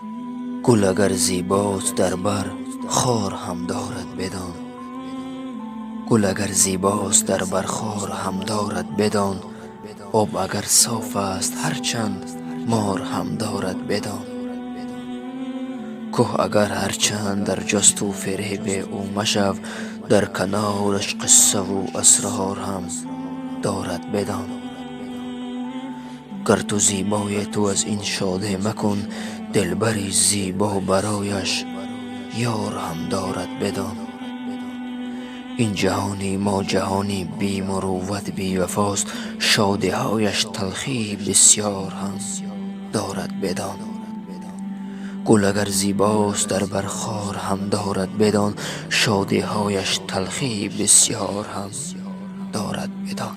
Гул агар зебост дар бар, хор ҳам дорад, бидон. Гул агар зебост дар бар, хор ҳам дорад, бидон. Об агар соф аст ҳарчанд, мор ҳам дорад, бидон. Кӯҳ агар ҳарчанд дар ҷасту фиреби ӯ машав, дар канораш қиссаву асрор ҳам дорад, бидон. Гар ту зебое, ту аз ин шодӣ макун, дилбари зебо барояш ёр ҳам дорад, бидон. Ин ҷаҳони мо ҷаҳони бемурувват, бевафост, шодиҳояш талхии бисёр ҳам дорад, бидон. Гул агар зебост дар бар, хор ҳам дорад, бидон. Шодиҳояш талхии бисёр ҳам дорад, бидон.